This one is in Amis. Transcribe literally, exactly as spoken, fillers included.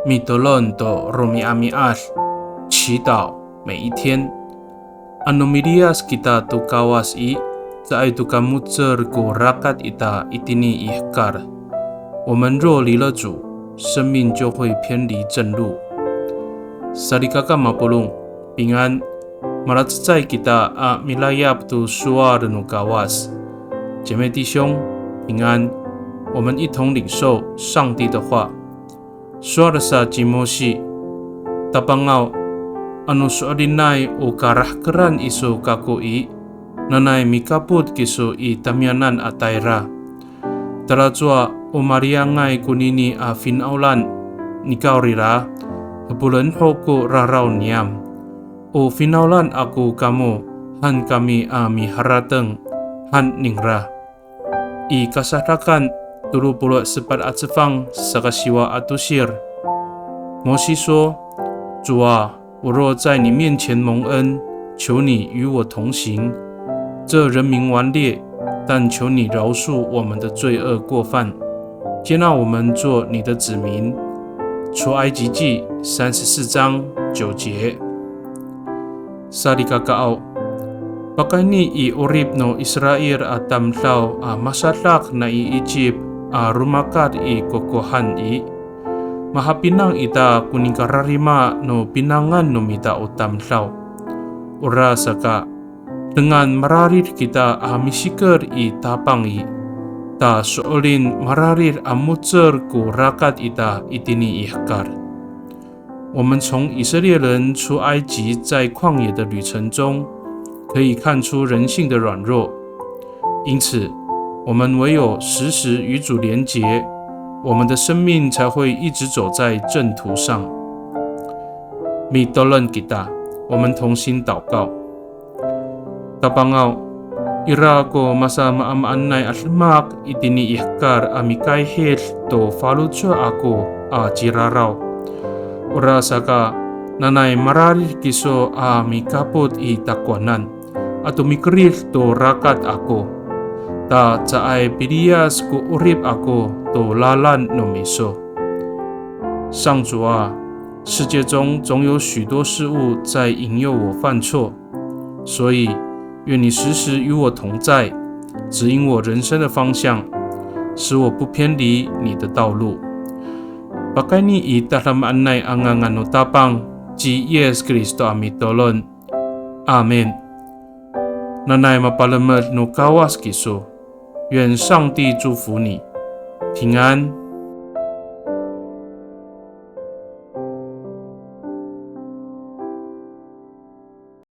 Mitolon to romi'ami'ad, 祈祷每一天。Ano miliyas kita to Kawas i, caay to ka mo^cel ko rakat ita itini i hekal. 我们若离了主，生命就会偏离正路。Salikaka mapolong, 平安。Malacecay kita a milayap to sowal no Kawas. 姐妹弟兄，平安。我们一同领受上帝的话。Sowal sa ci Mosi, Tapangaw, ano so'elinay o karahkeran iso kako i, nanay mikapot kiso i tamiyanan a tayra. Talacowa o maliyangay konini a finawlan, nikawrira, hepolen ho ko raraw niyam. O finawlan ako kamo han kami a miharateng, han ningra. I Kasadakan tolo polo' sepat a cefang saka siwa a tosir. Mosi so, 主啊， 我若在你面前蒙恩，求你与我同行。这人民顽劣，但求你饶恕我们的罪恶过犯，接纳我们做你的子民。出埃及记三十四章九节。Salikakaaw, pakayni i 'orip no Israil a tamdaw a masadak nai Icip a romakat i kohkohan i, mahapinang ita ko nikararima no pinangan no mita o tamdaw. Orasaka, dengan mararid kita a misiker i Tapang i, ta so'elin mararid a mo^cel ko rakat ita itini i hekal. 我们从以色列人出埃及在旷野的旅程中，可以看出人性的软弱。因此，我们唯有时时与主连结，我们的生命才会一直走在正途上。Mitolon kita, 我们同心祷告。Tapangaw, ira ko masamaamaanay a demak itini i hekal a mikayhid to faloco' ako a ciraraw. Orasaka, nanay mararid kiso a mikapot i takowanan ato mikerid to rakat ako. Ta caay piliyas ko 'orip ako to lalan no miso. 上主啊，世界中总有许多事物在引诱我犯错，所以愿你时时与我同在，指引我人生的方向，使我不偏离你的道路。Pakayni i tadamaanay a ngangan no Tapang ci Yis Kristo a mitolon. Amin. Nanay mapalemed no Kawas kiso. 愿上帝祝福你，平安。